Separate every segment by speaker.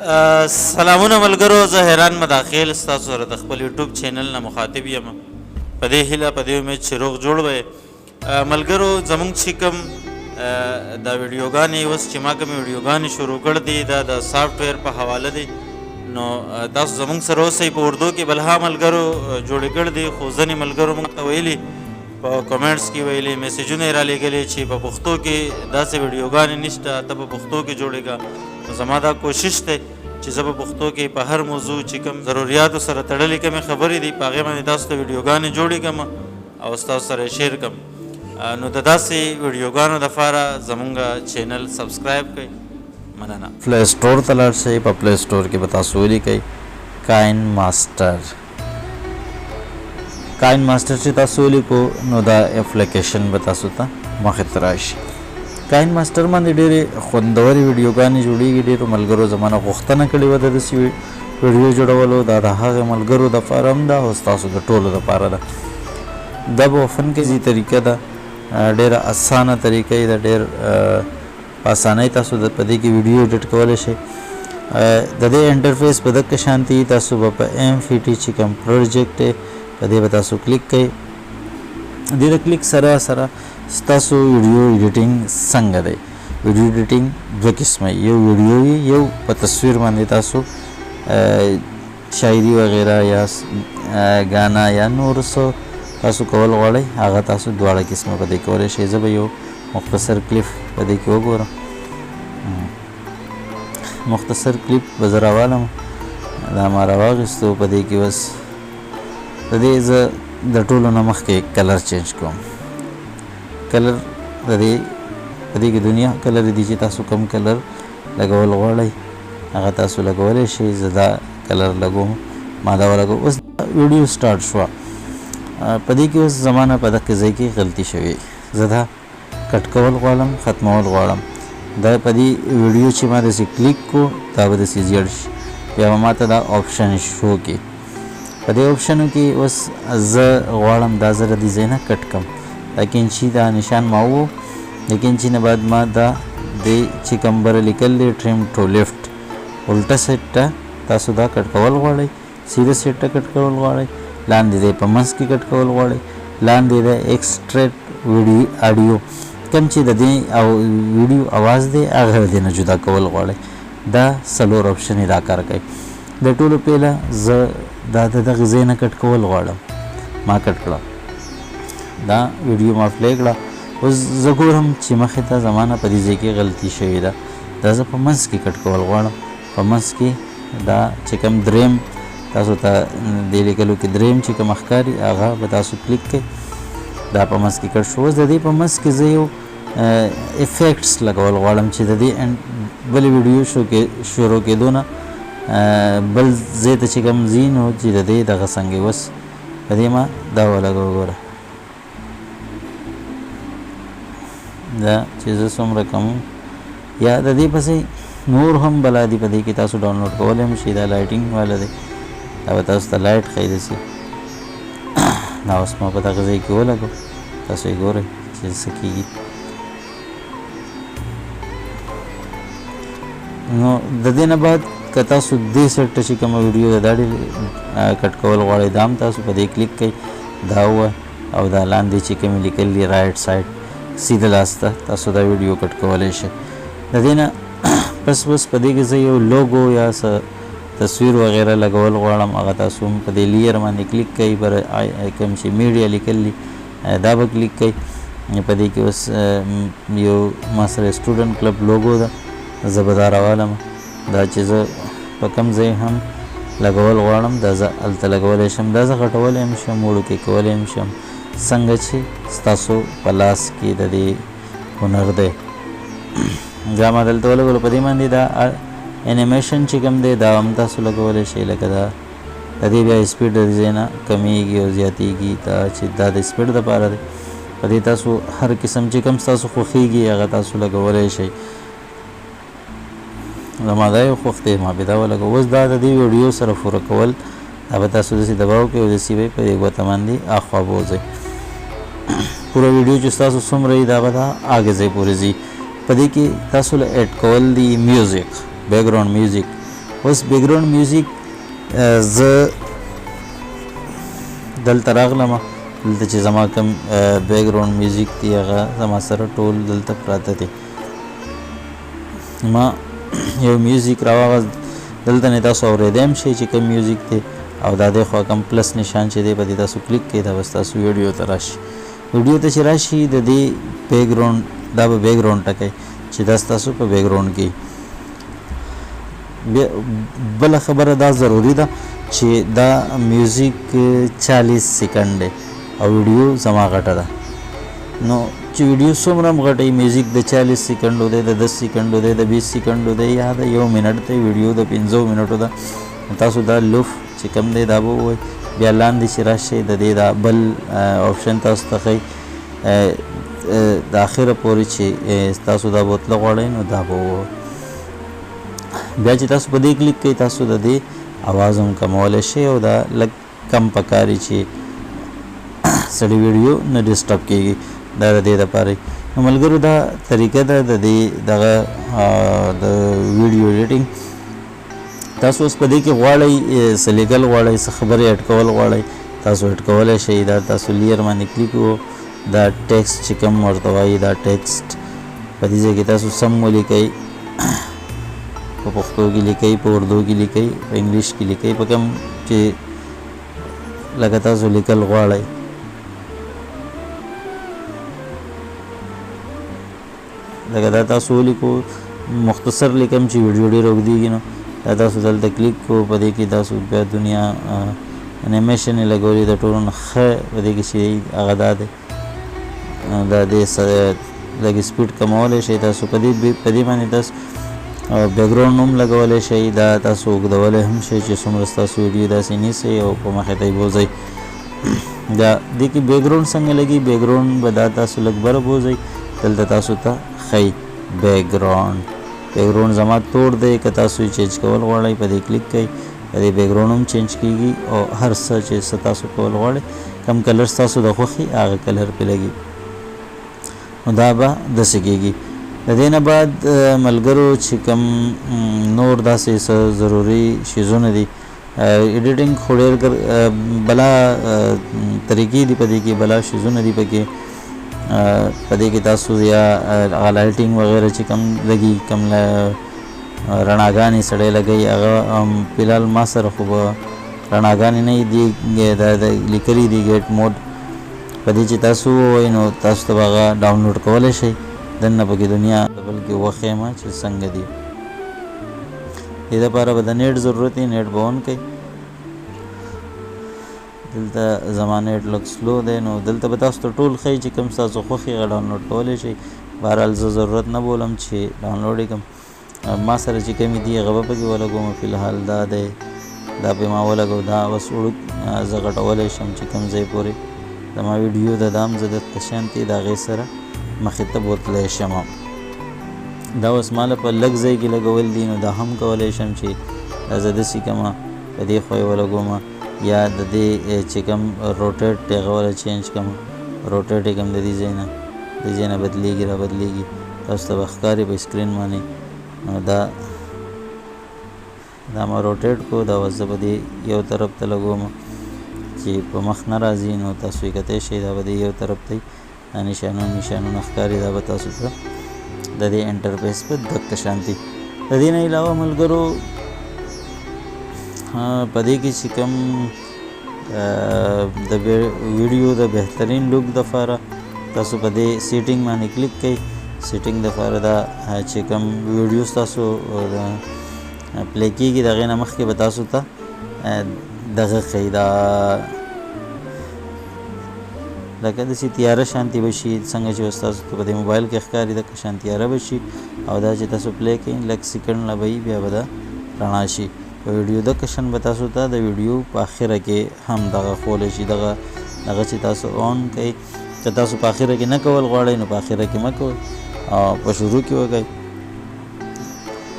Speaker 1: سلامونه ملګرو، زه حیران مداخیل ستاسو سره د خپل یوټیوب چینل نه مخاطب یم. په دې هیله، په دې امید چې روغ جوړ وئ. ملګرو، زمونږ چې کوم دا ویډیوګانې، اوس چې ما کومې ویډیوګانې شروع کړ دي، دا د سافټویر په حواله دي، نو تاسو زمونږ سره اوسئ. په اردو کې بلها ملګرو جوړې کړ دي، خو ځینې ملګرو موږ ته ویلي، په کمنټس کې ویلي، میسجونه یې رالیږلي چې په پښتو کې داسې ویډیوګانې نشته، ته په پښتو کې جوړېږه. نو زما دا کوشش دی چې زه په پښتو کې په هر موضوع چې کوم ضروریاتو سره تړلې کومې خبرې دي، په هغې باندې تاسو ته ویډیوګانې جوړې کړم او ستاسو سره یې share کړم. نو د داسې ویډیوګانو دپاره زمونږ چینل subscribe کړئ. مننه.
Speaker 2: Play Store ته لاړ شئ، په Play Store کې به تاسو ولیکئ کاین ماستر. کاین ماستر چې تاسو ولیکو، نو دا اپلیکیشن به تاسو ته مخې ته راشي. کاین ماستر باندې ډېرې خوندورې ویډیوګانې جوړېږي. ډېرو ملګرو زما نه غوښتنه کړې وه د داسې ویډیو جوړولو. دا د هغې ملګرو دپاره هم ده او ستاسو د ټولو دپاره ده. دا به فن کې ځي طریقه ده، ډېره اسانه طریقه یې ده، ډېر په اسانۍ تاسو په دې کې ویډیو edit کولی شئ. د دې interface په دقه شانتي، تاسو به په MPT چې کوم project دی، په دې به تاسو کلیک کړئ. دې د کلیک سره سره ستاسو ویډیو editing څنګه دی. ویډیو editing دوه قسمه، یو ویډیو وي، یو په تصویر باندې تاسو شاعري وغیره یا ګانا یا نور څه تاسو کول غواړئ، هغه تاسو دواړه قسمه په دې کولی شئ. زه به یو مختصر کلیپ په دې کې وګورم. مختصر کلیپ به زه راوالم. دا ما راواخیستو. په دې کې اوس د دې زه د ټولو نه مخکې color change کوم. color د دې، په دې کې دنیا color دي، چې تاسو کوم color لګول غواړئ هغه تاسو لګولی شئ. زه دا color لګوم، ما دا ولګو. اوس ویډیو start شوه. په دې کې اوس زما نه په دقه ځای کې غلطي شوې، زه دا cut کول غواړم، ختمول غواړم. دا په دې ویډیو چې ما داسې کلیک کو، دا به داسې زیړ شي، بیا به ما ته دا option show کړي. په دې option کې اوس زه غواړم دا زه د دې ځای نه cut کړم. دا کینچي دا نشان ما وو، د کینچي نه بعد ما دا دې چې کوم بره لیکل دی trim to left، الټه side ته تاسو دا cut کول غواړئ، سیده side ته cut کول غواړئ، لاندې دی په منځ کې cut کول غواړئ، لاندې دی extract video audio، کوم چې د دې او ویډیو اواز دی هغه د دې نه جدا کول غواړئ. دا څلور option یې دا کار کوي. د ټولو پیله زه دا د دغې ځای نه cut کول غواړم، ما cut کړه، دا ویډیو ما play کړه. اوس زه ګورم چې مخې ته زما نه په دې ځای کې غلطي شوې ده، دا زه په منځ کې cut کول غواړم. په منځ کې دا چې کوم دریم تاسو ته دې لیکلو کې دریم چې کوم ښکاري هغه به تاسو کلیک کړئ، دا په منځ کې cut شو. اوس د دې په منځ کې زه یو effects لګول غواړم چې د دې بلې ویډیو شروع کېدو نه بل ځای ته چې کوم ځي، نو چې د دې دغه څنګه اوس په دې ما دا ولګوه. ګوره دا چې زه څومره کوم یا د دې پسې نور هم بلا دي په دې کې تاسو ډاونلوډ کولی هم شئ. دا lighting والا دی، دا به تاسو ته light ښیي داسې. دا اوس ما په دغه ځای کې ولګو، تاسو یې ګورئ چې څه کېږي. نو د دې نه بعد که تاسو دې side ته چې کومه ویډیو ده دا ډېر cut کول غواړئ، دا هم تاسو په دې کلیک کړئ، دا ووایه او دا لاندې چې کومې لیکل دي right side سیده لاس ته تاسو دا ویډیو cut کولی شئ. د دې نه پس اوس په دې کې زه یو لوګو یا څه تصویر وغیره لګول غواړم، هغه تاسو هم په دې layer باندې کلیک کړئ، پر کوم چې media لیکل دي دا به کلیک کړئ. په دې کې اوس یو ما سره Student Club logo ده، زه به دا راوالم. دا چې زه په کوم ځای هم لګول غواړم دا زه هلته لګولی شم، دا زه غټولی هم شم، وړوکی کولی هم شم، څنګه چې ستاسو په لاس کې د دې هنر دی. دا ما دلته ولګولو. په دې باندې دا انیمیشن چې کوم دی دا هم تاسو لګولی شئ، لکه دا د دې بیا speed د دې ځای نه کمیږي او زیاتیږي، دا چې دا د speed دپاره دی. په دې تاسو هر قسم چې کوم ستاسو خوښیږي هغه تاسو لګولی شئ. زما دا یو خوښ دی، ما به دا ولګوه. اوس دا د دې ویډیو سره پوره کول، دا به تاسو داسې دباو کړئ او داسې به یې په دې ګوته باندې اخوا بوځئ. پوره ویډیو چې ستاسو څومره وي دا به دا هغې ځای پورې ځي. په دې کې تاسو له add کول دي music، background music. اوس بیکګراوند میوزیک زه دلته راغلم، دلته چې زما کوم بیکګراوند میوزیک دی هغه زما سره ټول دلته پراته دي. ما یو میوزیک راواغست، دلته نه تاسو اورېدی هم شئ چې کوم میوزیک دی، او دا دی خوا کوم پلس نشان چې دی په دې تاسو کلیک کړئ، دا به ستاسو ویډیو ته راشي. ویډیو ته چې راشي د دې بیکګراوند، دا به بیکګراوند ټکی چې دا ستاسو په بیکګراوند کې. بیا بله خبره دا ضروري ده چې دا میوزیک 40 سیکنډ دی او ویډیو زما غټه ده، نو چې ویډیو څومره هم غټه وي، میوزیک د 40 سیکنډو دی، د 10 سیکنډو دی، د 20 سیکنډو دی، یا د 1 منټ دی، ویډیو د 5 منټو ده، تاسو دا لوف چې کوم دی دا به ووایئ. بیا لاندې چې راشئ د دې دا بل آپشن تاسو ته ښیي، د اخره پورې چې تاسو دا بوتله غواړئ نو دا به ووایئ. بیا چې تاسو په دې کلیک کوئ تاسو د دې اواز هم کمولی شئ، او دا لږ کم پکاري چې سړی ویډیو نه ډسټرب کېږي، دا د دې دپاره. نو ملګرو دا طریقه ده د دې دغه د ویډیو ایډیټینګ. تاسو اوس په دې کې غواړئ څه لیکل غواړئ، څه خبرې اډ کول غواړئ، تاسو اډ کولی شئ. دا تاسو لیر باندې کلیک وکړو، دا ټیکسټ چې کوم ورته وایي دا ټیکسټ په دې ځای کې تاسو سم ولیکئ، په پښتو کې لیکئ، په اردو کې لیکئ، په انګلیش کې لیکئ، په کوم چې لکه تاسو لیکل غواړئ. لکه دا تاسو ولیکو، مختصر لیکم چې ویډیو ډېره اوږدېږي، نو دا تاسو دلته کلیک کو، په دې کې تاسو بیا دنیا انیمیشن یې لګولې، د ټولو نه ښه په دې کې چې هغه دا دی، دا دې سره لږ سپیډ کمولی شئ تاسو په دې په دې باندې تاسو بیکګراوند هم لګولی شئ، دا تاسو اوږدولی هم شئ چې څومره ستاسو ویډیو داسې نیسئ او په مخې ته یې بوځئ. دا دې کې بیکګراوند څنګه لګي، بیکګراوند به دا تاسو لږ بره بوځئ، دلته تاسو ته ښیي بیکګراوند. بیکګراوند زما تور دی، که تاسو یې چینج کول غواړئ په دې کلیک کړئ، په دې بیکګراوند هم چینج کیږي، او هر څه چې څه تاسو کول غواړئ، کوم کلر ستاسو د خوښي هغه کلر پرې لګي، نو دا به داسې کیږي. د دې نه بعد ملګرو چې کوم نور داسې څه ضروري شیزونه دي، ایډیټینګ خو ډېر بلا طریقې دي په دې کې، بلا شیزونه دي پکې. په دې کې تاسو یا هغه لایټینګ وغیره چې کوم لګي، کوم رڼاګانې سړی لګوي، هغه فی الحال ما سره خو به رڼاګانې نه دي، دا لیکلي دي ګیټ موډ، په دې چې تاسو ووایئ نو تاسو ته به هغه ډاونلوډ کولی شئ. دننه پکې دنیا بلکې وښیم چې څنګه دي. دې دپاره به د نیټ ضرورت وي، نیټ به اون کړئ. دلته زما نیټ لږ سلو دی، نو دلته به تاسو ته ټول ښیي چې کوم ستاسو خوښ وي هغه ډاونلوډ کولی شئ. بهرحال زه ضرورت نه بولم چې ډاونلوډ یې کړم، ما سره چې کومې دي هغه به پکې ولګوم. فی الحال دا دی، دا پې ما ولګو، دا اوس وړوک زه غټولی شم چې کوم ځای پورې زما ویډیو ده، دا هم زه دلته شانتې د هغې سره مخې ته بوتلی شم. دا اوس ما له په لږ ځای کې لګول دي، نو دا هم کولی شم چې دا زه داسې کړم په دې خوا یې ولګوم، یا د دې چې کوم روټیټ دی هغه وله چینج کړم، روټیټ یې کړم د دې ځای نه، د دې ځای نه بدلېږي را بدلېږي، تاسو ته به ښکاري په سکرین باندې. نو دا ما روټیټ کړو، دا اوس زه په دې یو طرف ته لګوم چې په مخ نه راځي، نو تاسو یې کتی شئ. دا به دې یو طرف ته دا نشانونه ښکاري، دا به تاسو ته د دې انټرفیس په دقه شانتي. د دې نه علاوه ملګرو په دې کې چې کوم د ویډیو د بهترین لوک دپاره تاسو په دې سیټینګ باندې کلیک کړئ. سیټینګ دپاره دا چې کوم ویډیو ستاسو پلی کېږي د هغې نه مخکې به تاسو ته دغه ښیي، دا لکه داسې تیاره شانتې به شي، څنګه چې اوس تاسو ته په دې موبایل کې ښکاري دغه شان تیاره به شي، او دا چې تاسو پلی کړئ لږ سیکنډ له به وي، بیا به دا رڼا شي. په ویډیو دغه شان به تاسو ته د ویډیو په اخره کې هم دغه ښولی شي، دغه چې تاسو آن کړئ. که تاسو په اخره کې نه کول غواړئ نو په اخره کې مه کوئ او په شروع کې وکړئ.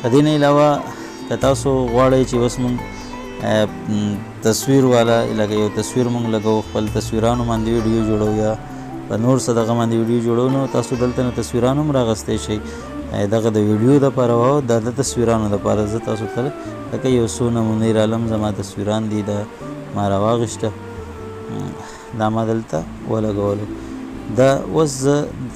Speaker 2: په دې نه علاوه که تاسو غواړئ چې اوس مونږ تصویر والا لکه یو تصویر مونږ لګوو، خپل تصویرانو باندې ویډیو جوړو یا په نور څه دغه باندې ویډیو جوړو، نو تاسو دلته نه تصویران هم راغستی شئ. دغه د ویډیو دپاره وه، دا د تصویرانو دپاره. زه تاسو ته لکه یو څو نمونې رالم، زما تصویران دي، دا ما راواغېسته، دا ما دلته ولګولو. دا اوس زه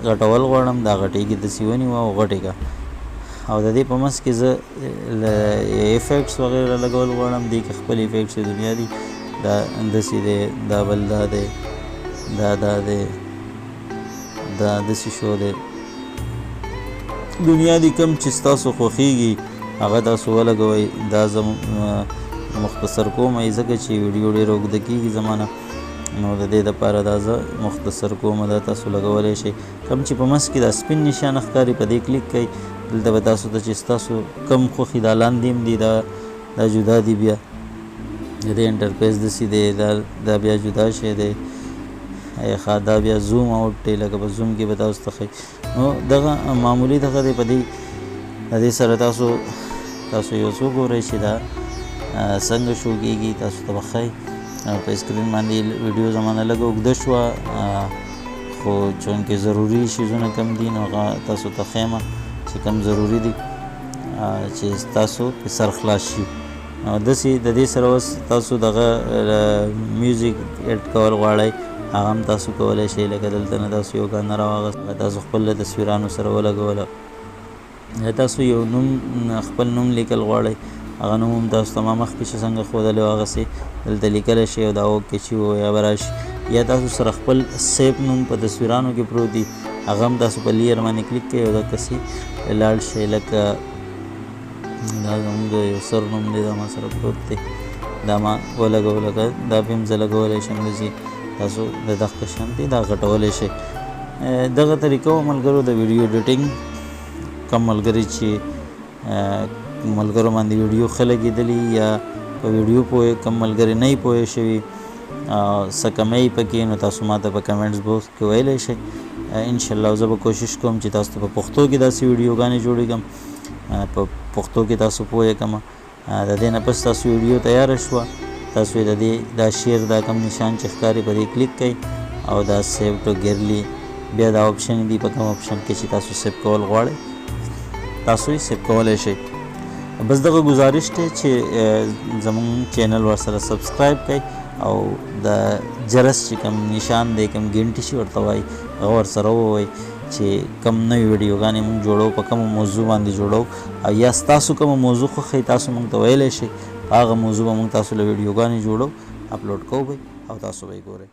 Speaker 2: غټول غواړم، دا غټېږي، داسې ونیوه او غټې کړه. او د دې په منځ کې زه effects وغیره لګول غواړم، دې کې خپل effects دنیا دي، دا داسې دی، دا بل دا دی، دا دا دی، دا داسې شو دی، دنیا دي. کوم چې ستاسو خوښېږي هغه تاسو ولګوئ. دا زه مختصر کوم ځکه چې ویډیو ډېره اوږده کېږي زما نه، نو د دې دپاره دا زه مختصر کوم. دا تاسو لګولی شئ. کوم چې په منځ کې دا سپین نشان ښکاري په دې کلیک کړئ، دلته به تاسو ته چې ستاسو کم خوښي دا لاندې هم دي، دا جدا دي، بیا د دې interface داسې دی، دا بیا جدا شی دی، ښه دا بیا zoom out دی، لکه په zoom کې به تاسو ته ښیي. نو دغه معمولي دغه دی. په دې د دې سره تاسو یو څو ګورئ چې دا څنګه شو کېږي، تاسو ته به ښیي. په screen باندې ویډیو زما نه لږه اوږده شوه، خو چونکې ضروري شیزونه کم دي نو هغه تاسو ته ښیم چې کم ضروري دي چې تاسو په سر خلاص شي. نو داسې د دې سره اوس تاسو دغه music add کول غواړئ هغه هم تاسو کولی شئ. لکه دلته نه تاسو یو ګانه راواغېسته، هغه تاسو خپل له تصویرانو سره ولګوله. یا تاسو یو نوم، خپل نوم لیکل غواړئ، هغه نوم هم تاسو ته ما مخکې چې څنګه ښودلی و هغسې دلته لیکلی شئ او دا okay چې ووایي به راشي. یا تاسو سره خپل save نوم په تصویرانو کې پروت دي، هغه هم تاسو په layer باندې کلیک کړئ او دقسې لاړ شئ. لکه دا زموږ یو سر نوم دی، دا ما سره پروت دی، دا ما ولګو، لکه دا به هم زه لګولی شم. داسې تاسو د دغه شان دی دا غټولی شئ. دغه طریقه وه ملګرو د ویډیو editing. کم ملګري چې ملګرو باندې ویډیو ښه لګېدلي یا په ویډیو پوه کم ملګري نه یې پوه شوي څه کمی پکې، نو تاسو ما ته په comments box کې ویلی شئ. انشاءالله زه به کوشش کوم چې تاسو ته په پښتو کې داسې ویډیوګانې جوړې کړم، په پښتو کې تاسو پوه کړم. د دې نه پس تاسو ویډیو تیاره شوه، تاسو یې د دې دا share دا کوم نشان چې ښکاري په دې کلیک کړئ او دا save to gallery، بیا دا option دی په کوم option کې چې تاسو save کول غواړئ تاسو یې save کولی شئ. بس دغه ګزارش دی چې زموږ channel ورسره subscribe کړئ او د جرس چې کوم نشان دی، کوم ګنټي چې ورته وایي هغه ورسره ووایئ چې کوم نوې ویډیوګانې موږ جوړو، په کومه موضوع باندې جوړو، او یا ستاسو کومه موضوع خوښوي تاسو موږ ته ویلی شئ، په هغه موضوع به موږ تاسو له ویډیوګانې جوړو، اپلوډ کوو به او تاسو به یې ګورئ.